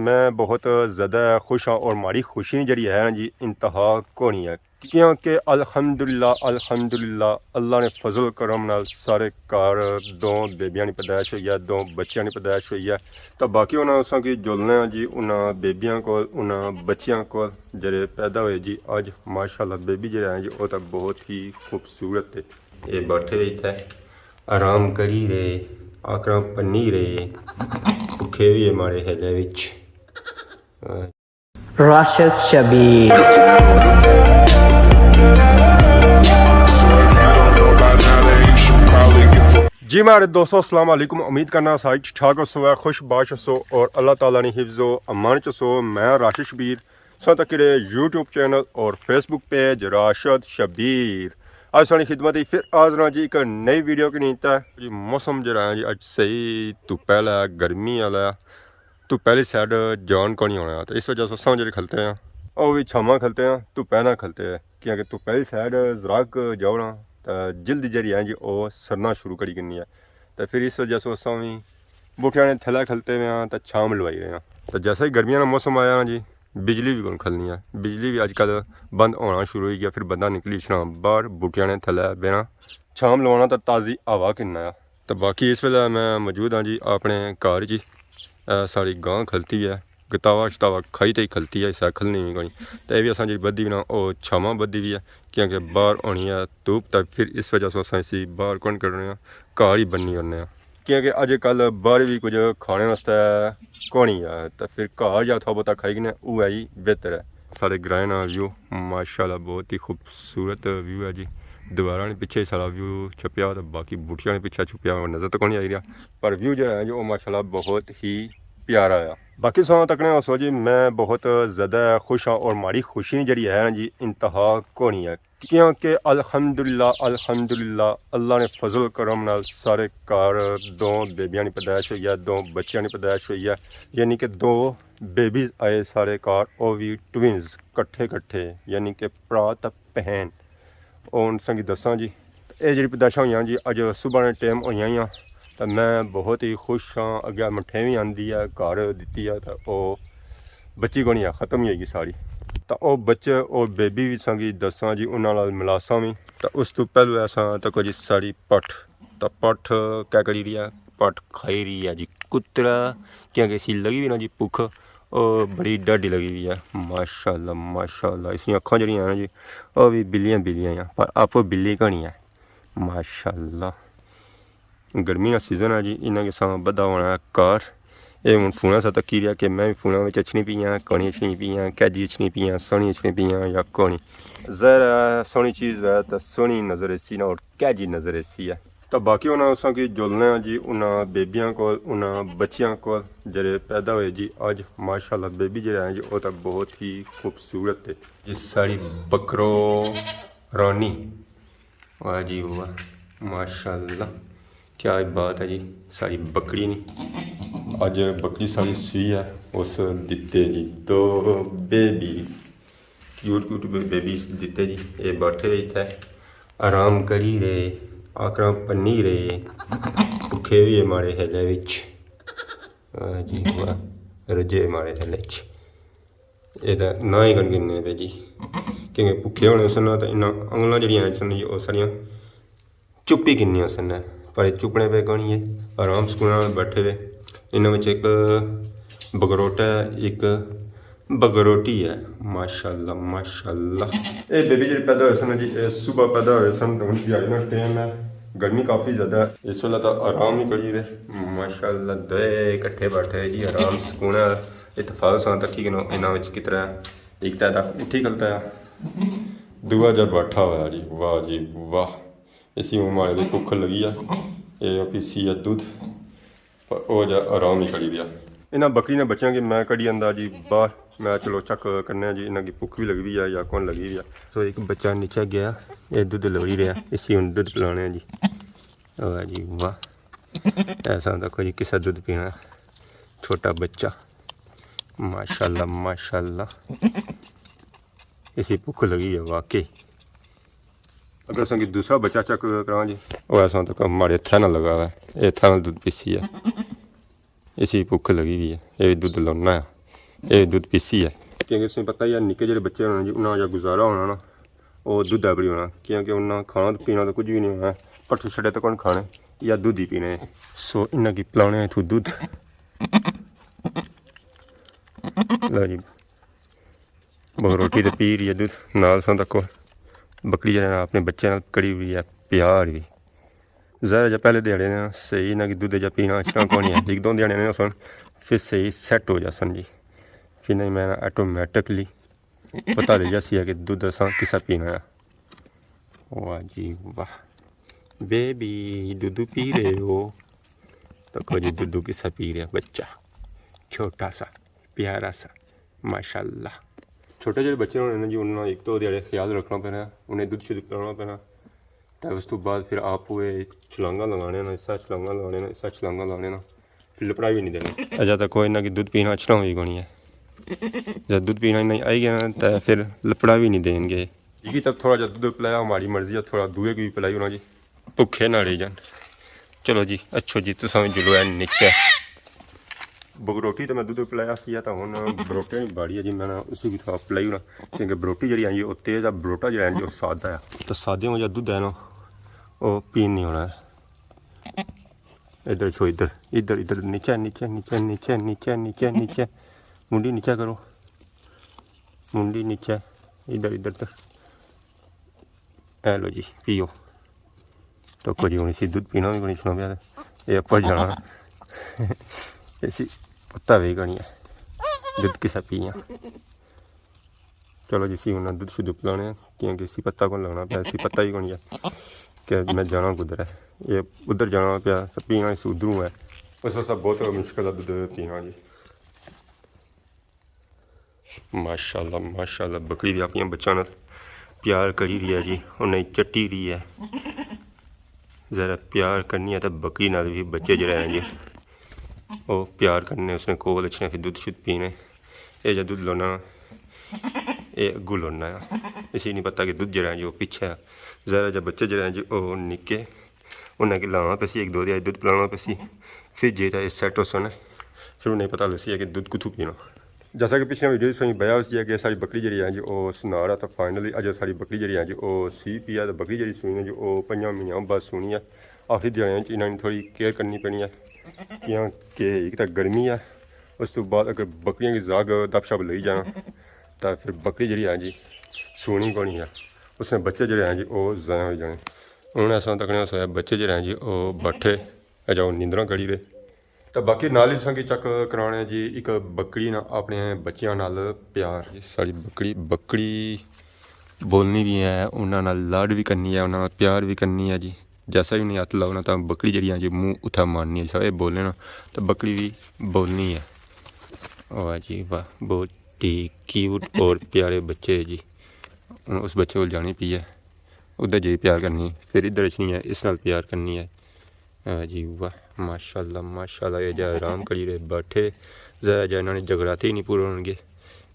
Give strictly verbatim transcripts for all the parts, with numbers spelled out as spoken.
میں بہت زیادہ خوش ہاں اور ماڑی خوشی نی جیڑی ہے نا جی، انتہا کونی ہے، کیونکہ الحمدللہ، الحمدللہ، اللہ نے فضل کرم نال سارے گھر دو بیبیاں نی پیدائش ہوئی ہے، دو بچیاں نی پیدائش ہوئی ہے۔ تو باقی انہاں اساں کی جلنے ہاں جی، انہاں بیبیاں کول، انہاں بچیاں کول، جڑے پیدا ہوئے جی اج۔ ماشاءاللہ، بیبی جڑا ہے جی، او تاں بہت ہی خوبصورت ہے۔ اے بیٹھے اتھے آرام کری رہے، آکڑاں پنی رہے، بھکھے ہوئے ماڑے ہیلے وچ۔ راشد شبیر۔ جی ماڑے دوستو، السلام علیکم۔ امید کرنا سارے ٹھیک ٹھاک ہوسو، خوش باش ہوسو اور اللہ تعالیٰ نی حفظ و امان چ ہوسو۔ میں راشد شبیر، سو تک یوٹیوب چینل اور فیس بک پیج راشد شبیر۔ اج ساڑی خدمت ہی پھر حاضر ہاں جی ایک نئی ویڈیو کی نیتا۔ جی موسم جڑا ہے جی اج صحیح دھوپ آلا ہے، گرمی آلا ہے۔ دھوپ آلی سائیڈ جان کونی ہونا، تو اس وجہ سے اساں جڑے کھلتے ہیں، او وی چھاواں کھلتے ہیں، دھوپے نہ کھلتے ہیں، کیونکہ دھوپ آلی سائیڈ ذرا ک جاؤ نا، تو جلد جڑی ہے جی او سڑنا شروع کری گھنی ہے۔ تو پھر اس وجہ سے اساں وی بوٹیاں نے تھلے کھلتے ہوئے ہیں، تو چھاں لوائی رہے ہیں۔ تو جیسا ہی گرمیاں نا موسم آیا نا جی، بجلی وی کون کھلنی ہے، بجلی وی اج کل بند ہونا شروع ہوئی گیا، پھر بندہ نکلی اچھنا باہر بوٹیاں نے تھلے بینا، چھاں لوانا تو تازی ہوا گھننا ہے۔ تو باقی اس ویلے میں موجود ہاں جی اپنے گھر جی۔ اے ساڑی گاں کھلتی ہے، گتاوا شتاوا کھائی تے ہی کھلتی ہے، اسے کھلنی وی کوئی۔ تے اے وی اساں جی بدھی بنا او چھاواں بدھی وی ہے، کیونکہ باہر ہونی ہے دھوپ، تے پھر اس وجہ سے اساں اسی باہر کون کڈنے آں، گھر ہی بننی کرنے آں۔ کیونکہ اج کل باہر وی کچھ کھانے واسطے کونی ہے، تے پھر گھر جا تھوڑا بہت کھائی کنے او ہے ہی بہتر ہے۔ ساڑے گرائیں نا ویو ماشاءاللہ بہت ہی خوبصورت ویو ہے جی۔ دیواراں نے پیچھے سارا ویو چھپیا ہوا، تے باقی بوٹیاں نے پیچھے چھپیا ہوا نظر تو کونی آئی رہیا، پر ویو جڑا ہے جو ماشاءاللہ بہت ہی پیارا ہے۔ باقی سو تکنے ہوسو جی، میں بہت زیادہ خوش ہاں اور ماڑی خوشی نی جڑی ہے نا جی، انتہا کونی ہے، کیونکہ الحمدللہ، الحمدللہ، اللہ نے فضل کرم نال سارے گھر دو بیبیاں نی پیدائش ہوئی ہے، دو بچیاں نی پیدائش ہوئی ہے، یعنی کہ دو بیبیز آئے سارے گھر، او وی ٹوینز، کٹھے کٹھے، یعنی کہ بھرا تے بہن۔ او ہن تساں کی دساں جی، اے جڑی پیدائشاں ہوئیاں جی، اج صبح نے ٹائم ہوئیاں ہیاں، تے میں بہت ہی خوش ہاں۔ اگے مٹھے وی آندی ہے، گھر دتی ہے، تے او بچی کونی ہے، ختم ہی ہوئی گئی ساری۔ تے او بچے، او بیبی وی تساں کی دساں جی، انہاں نال ملاساں وی۔ تے اس تو پہلو اساں تکو جی ساڑی پٹھ، تے پٹھ کیا کری رہی ہے؟ پٹھ کھائی رہی ہے جی کترا، کیونکہ اسی لگی ہوئی نا جی بھوک، او بڑی ڈاڈی لگی ہوئی ہے۔ ماشاءاللہ، ماشاءاللہ، اس نیاں اکھاں جڑیاں ہیں نا جی، او وی بلیاں بلیاں ہیں، پر آپو بلی کونی ہے۔ ماشاءاللہ، گرمی نا سیزن ہے جی، انہاں کے ساں بدھا ہونا ہے گھر۔ اے ہن فوناں سا تکی رہیا کہ میں وی فوناں وچ اچھنی پیاں، کونی اچھنی پیاں، کہجی اچھنی پیاں، سوہنی اچھنی پیاں یا کونی۔ ظاہر ہے سوہنی چیز ہے تے سوہنی نظر ایسی نا، اور کہجی نظر ایسی ہے۔ تے باقی انہاں اساں کی جلنے آں جی انہاں بیبیاں کول، انہاں بچیاں کول جڑے پیدا ہوئے جی اج۔ ماشاءاللہ بیبی جڑا ہے جی او تاں بہت ہی خوبصورت ہے۔ یہ ساڑی بکرو رانی، واہ جی واہ، ماشاءاللہ، کیا بات ہے جی۔ ساڑی بکری نی، اج بکری ساڑی سوئی ہے، اس دتے جی دو بیبی، کیوٹ کیوٹ بیبیز دتے جی۔ اے بیٹھے ہوئے اتھے آرام کری رہے، آکڑاں پنی رہے، بھکھے ہوئے ماڑے ہیلے وچ۔ واہ جی واہ، رجے ماڑے ہیلے وچ۔ اے تاں نہ ہی کن گھننے پے جی، کیونکہ بھکھے ہونے سن نا، تاں انہاں انگلاں جڑیاں سن جی، او ساریاں چپی کنی اس نے، پر چپنے پے کونی ہے، آرام سکون نال بیٹھے ہوئے۔ انہاں وچ ایک بگروٹا ہے، ایک بگروٹی ہے۔ ماشاءاللہ، ماشاءاللہ۔ اے بیبی جڑے پیدا ہوئے سن جی، اے صبح پیدا ہوئے سن، تے ہن دیہاڑی نا ٹائم ہے، گرمی کافی زیادہ ہے۔ اس ویلے تاں آرام ہی کری رہے۔ ماشاءاللہ، دوئے کٹھے بیٹھے جی، آرام سکون ہے۔ اتفاق سان تکی کنو انہاں وچ کترا ہے، ایک تاں اٹھی کھلتا ہے، دووا جا بیٹھا ہوا ہے جی۔ واہ جی واہ۔ اسی ہن ماڑے دی بھکھ لگی آ، اے پیسی آ دودھ، پر او جا آرام ہی کری رہیا۔ انہاں بکری نے بچیاں کی میں کڈی آندا جی باہر، میں چلو چیک کرنے آں جی انہاں کی بھکھ وی لگی ہوئی آ یا کون لگی ہوئی آ۔ سو ایک بچہ نیچے گیا، اے دودھ لوڑی رہیا، اسی ہن دودھ پلانے آں جی۔ واہ جی واہ، ایسا دیکھو جی کسا دودھ پینا، چھوٹا بچہ، ماشاءاللہ ماشاءاللہ، اسی بھکھ لگی ہے واقعی۔ اگر اساں کی دوسرا بچہ چیک کراں جی، او ایسا تک ماڑے ہتھے نال لگا ہوا ہے، اے ہتھے نال دودھ پیسی ہے، اسی بھکھ لگی ہوئی ہے، اے وی دودھ لونا ہے۔ اے دودھ پیسی ہے۔ کیونکہ تساں پتہ ہی ہے، نکے جیہڑے بچے ہونے جی، انہاں جا گزارا ہونا نا، او دودھ اپر ہی ہونا، کیونکہ انہاں کھانا تے پینا تے کچھ وی نہیں ہونا، پٹھے شٹھے تے کون کھانے، یا دودھ ہی پینے۔ سو انہاں کی پلانے اتھوں دودھ۔ لو جی، بہو روٹی تے پی رہی ہے دودھ، نال ساں تکو بکری جیہڑا اپنے بچے نال کری ہوئی ہے پیار وی۔ ظاہر ہے جا پہلے دیہاڑے نا صحیح انہاں کی دودھ جا پینا اچھنا کونی ہے، ہک دو دیہاڑے نے ہوسن، پھر صحیح سیٹ ہو جاسن جی۔ پھر نہیں میں آٹومیٹکلی پتہ لگ جاسی ہے کہ دودھ اساں کسا پینا ہے۔ واہ جی واہ، بیبی دودھ پی رہے ہو؟ تکو جی دودھ کسا پی رہا بچہ، چھوٹا سا، پیارا سا، ماشاءاللہ۔ چھوٹے جیہڑے بچے ہونے نا جی، انہاں نا ہک دو دیہاڑے خیال رکھنا پینا، انہیں دودھ شدھ پلانا پینا۔ تے اس تو بعد پھر آپ ہوئے چھلانگاں لگانے نا، اسا چھلانگاں لگانے نا، اسا چھلانگاں لگانے نا، پھر لپڑا وی نہیں دینا۔ اجے تک کوئی انہاں کی دودھ پینا اچھنا ہوئی کونی ہے۔ جب دودھ پینا نہیں آئی گیا نا، تے پھر لپڑا وی نہیں دین گے۔ جی تب تھوڑا جا دودھ پلایا، ہماری مرضی ہے، تھوڑا دوئے کی بھی پلائی ہونا جی، بھکھے نہ رہ جان۔ چلو جی، اچھو جی، تساں وی جلو ہے نیچے۔ بروٹی تے میں دودھ پلایا سی، تے ہن بروٹے نی باری ہے جی، میں نا اسی کی تھوڑا پلائی ہونا، کیونکہ بروٹی جیہڑی ہے جی، او تیز ہے، بروٹا جیہڑا ہے جی، او سادہ ہے۔ تے سادے ہو جا دودھ ہے نا، او پین نہیں ہونا ہے۔ ادھر چھو، ادھر، ادھر، ادھر، نیچے، نیچے، نیچے، نیچے، نیچے، نیچے، نیچے۔ منڈی نیچے کرو۔ منڈی نیچے، ادھر، ادھر، ادھر۔ اے لو جی، پیو۔ تکو جی، ہن اسی دودھ پینا وی کونی چھوڑنا پیا۔ اے اپر جانا۔ اسی پتہ وی کونی ہے۔ دودھ کسا پیاں۔ چلو جی، اسی ہن دودھ شدھ پلانے ہیں، کیونکہ اسی پتہ کون لگنا پیا، اسی پتہ ہی کونی ہے کہ میں جانا کدھر ہے۔ اے ادھر جانا پیا، تے پینا اس ادھروں ہے۔ اس واسطے بہت مشکل ہے دودھ پینا جی۔ ماشاءاللہ، ماشاءاللہ، بکری وی اپنیاں بچاں نال پیار کری رہی ہے جی، انہیں چٹی رہی ہے۔ ذرا پیار کرنی ہے تے بکری نال وی بچے جیہڑے ہیں جی، او پیار کرنے، اس نے کول اچھنے، پھر دودھ شدھ پینے۔ اے جا دودھ لونا، اے اگوں لونا ہے۔ اسی نہیں پتہ کہ دودھ جیہڑا ہے جی، او پچھے ہے۔ ذرا جا بچے جیہڑے ہیں جی، او نکے، انہاں کی لانا پیسی، ایک دو دیہاڑے دودھ پلانا پیسی، پھر جے تے اے سیٹ ہوسن، پھر انہیں پتہ لگسی ہے کہ دودھ کتھوں پینا۔ جیسا کہ پچھلے ویڈیو وچ تساں بیا ہوسی ہے کہ ساڑی بکری جیہڑی ہے جی، او سنار ہے، تے فائنلی اج ساڑی بکری جیہڑی ہے جی، او سی پی ہے، تے بکری جیہڑی سونی ہے جی، او پنجاں مہینیاں بعد سونی ہے۔ آخری دیہاڑیاں وچ انہاں نے تھوڑی کیئر کرنی پینی ہے، کیونکہ ایک تاں گرمی ہے، اس تو بعد اگر بکریاں کی زاگ دپ شپ لگی جانا، تاں پھر بکری جیہڑی ہے جی، سونی کونی ہے، اس نے بچے جیہڑے ہیں جی، او ضائع ہوئی جانے۔ ہن اساں تکنے ہوسے بچے جیہڑے ہیں جی، او بیٹھے، اے جاؤ نیندراں کری رہے۔ تے باقی نال ہی تساں کی چیک کرانے جی، ایک بکری نا اپنے بچیاں نال پیار۔ جی ساڑی بکری، بکری بولنی وی ہے، انہاں نال لاڈ وی کرنی ہے، انہاں نال پیار وی کرنی ہے جی۔ جیسا ہی انہیں ہتھ لاؤ نا، تاں بکری جیہڑی ہے جی، منہ اتھا مارنی ہے، جیسا اے بولے نا، تاں بکری وی بولنی ہے۔ واہ جی واہ، بہت ہی کیوٹ اور پیارے بچے ہے جی۔ ہن اس بچے کول جانی پئی ہے، ادھر جائی پیار کرنی، پھر ادھر اچھنی ہے، اس نال پیار کرنی ہے۔ واہ جی واہ، ماشاءاللہ، ماشاءاللہ، اے جا آرام کری رہے بیٹھے، ذرا جا انہاں نے جگراتے ہی نہیں پورے ہونگے۔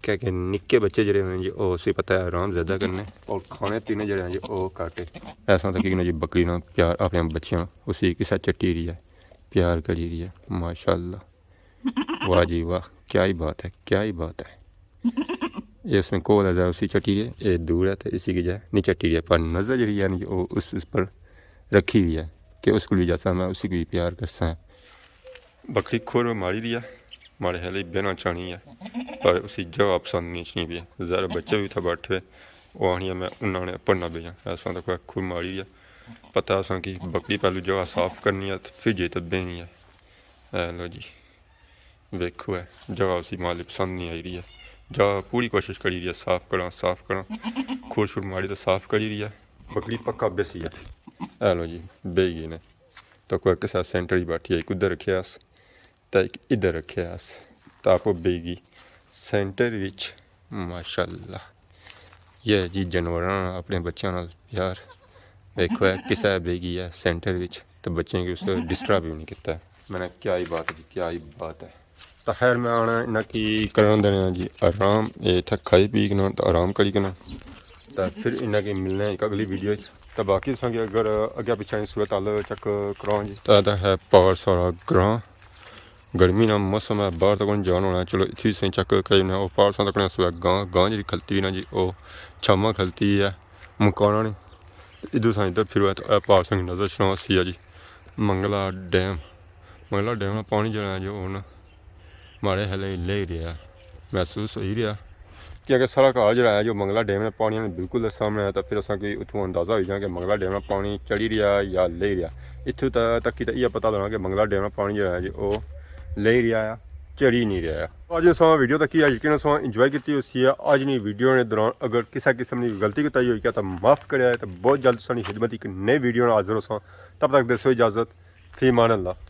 کیا کہ نکے بچے جیہڑے ہونے جی، او اسی پتہ ہے آرام زیادہ کرنے، اور کھانے پینے جیہڑے ہیں جی، او گھٹ ہے۔ ایسا تاں کہ جی بکری نا پیار اپنے بچیاں، اسی کسا چٹی رہی ہے، پیار کری رہی ہے، ماشاءاللہ۔ واہ جی واہ، کیا ہی بات ہے، کیا ہی بات ہے۔ اے اس نے کول ہے، ذرا اسی چٹی رہے، اے دور ہے تے اسی کی جا نہیں چٹی رہے، پر نظر جیہڑی ہے نا جی، او اس، اس پر رکھی ہوئی ہے کہ اس کو بھی جیسا میں اسی کو بھی پیار کرساں۔ بکری کھر ماری رہی ہے، ماڑے خیال بہنا چاہنی ہے، پر اسی جگہ پسند نہیں اچھنی پئی۔ ذرا بچے بھی اتھا بیٹھے، او آخنی ہے میں انہاں نے اپر نہ بیجاں۔ ایسا تاں کوئی کھر ماری رہی ہے، پتہ اساں کی بکری پہلو جگہ صاف کرنی ہے، پھر جے تے بہنی ہے۔ اے لو جی۔ ویکھو اے جگہ اسی مالک پسند نہیں آئی رہی ہے۔ جگہ پوری کوشش کری رہی ہے، صاف کراں، صاف کراں۔ کھر شر ماری تے صاف کری رہی ہے۔ بکری پکا بیسی ہے۔ اے لو جی، بہی گئی نے۔ تاں کوئی کسا سینٹر ہی بیٹھی ہے، ایک ادھر رکھیا اس، تے ایک ادھر رکھیا اس۔ تاں آپ بہی گئی سینٹر وچ، ماشاءاللہ۔ یہ ہے جی جانوراں نال اپنے بچیاں نال پیار۔ ویکھو اے کسا بہی گئی ہے سینٹر وچ، تے بچیاں کی اس ڈسٹرب بھی نہیں کیتا۔ میں نے کیا ہی بات ہے جی، کیا ہی بات ہے۔ تاں خیر میں آنا انہاں کی کرن دینا جی آرام، اے اتھا کھائی پی کنا تے آرام کری کنا۔ تاں پھر انہاں کی ملنے ایک اگلی ویڈیو وچ۔ تاں باقی تساں کی اگر اگے پچھے صورت حال چیک کراؤ جی۔ تاں اتھا ہے پار سارا گراں۔ گرمی نا موسم ہے، باہر تک کون جان ہونا۔ چلو، اتھی سائیں چیک کری نے، او پار ساں تکنے سویا گاں، گاں جی کھلتی نا جی، او چھاما کھلتی ہے، مکانا نے۔ ادھر ساں ادھر پھرو ہے تو اے پار ساں نظر چڑھانا سی جی، منگلا ڈیم۔ منگلا ڈیم نا پانی جڑا ہے جو ہن ماڑے ہلے لے رہا ہے، محسوس ہوئی رہا۔ کیونکہ سارا گھر جڑا ہے جو منگلا ڈیم نا پانی نے بالکل سامنے ہے، تو پھر اساں کوئی اتھوں اندازہ ہوئی جانا کہ منگلا ڈیم نا پانی چڑھی رہا ہے یا لے رہا۔ اتھوں تا-، تک کی تو یہ پتہ لگنا کہ منگلا ڈیم نا پانی جڑا ہے جو او لے رہا ہے، چڑھی نہیں رہا ہے۔ اج اساں ویڈیو تک کی یقین اساں انجوائے کیتی ہوسی ہے۔ اج نی ویڈیو نے دوران اگر کسا قسم نی غلطی کوتاہی ہوئی گیا تو معاف کریا ہے، تو بہت جلد تساں نی خدمت ایک نئے ویڈیو نال حاضر ہوساں۔ تب تک دیسو اجازت، فی امان اللہ۔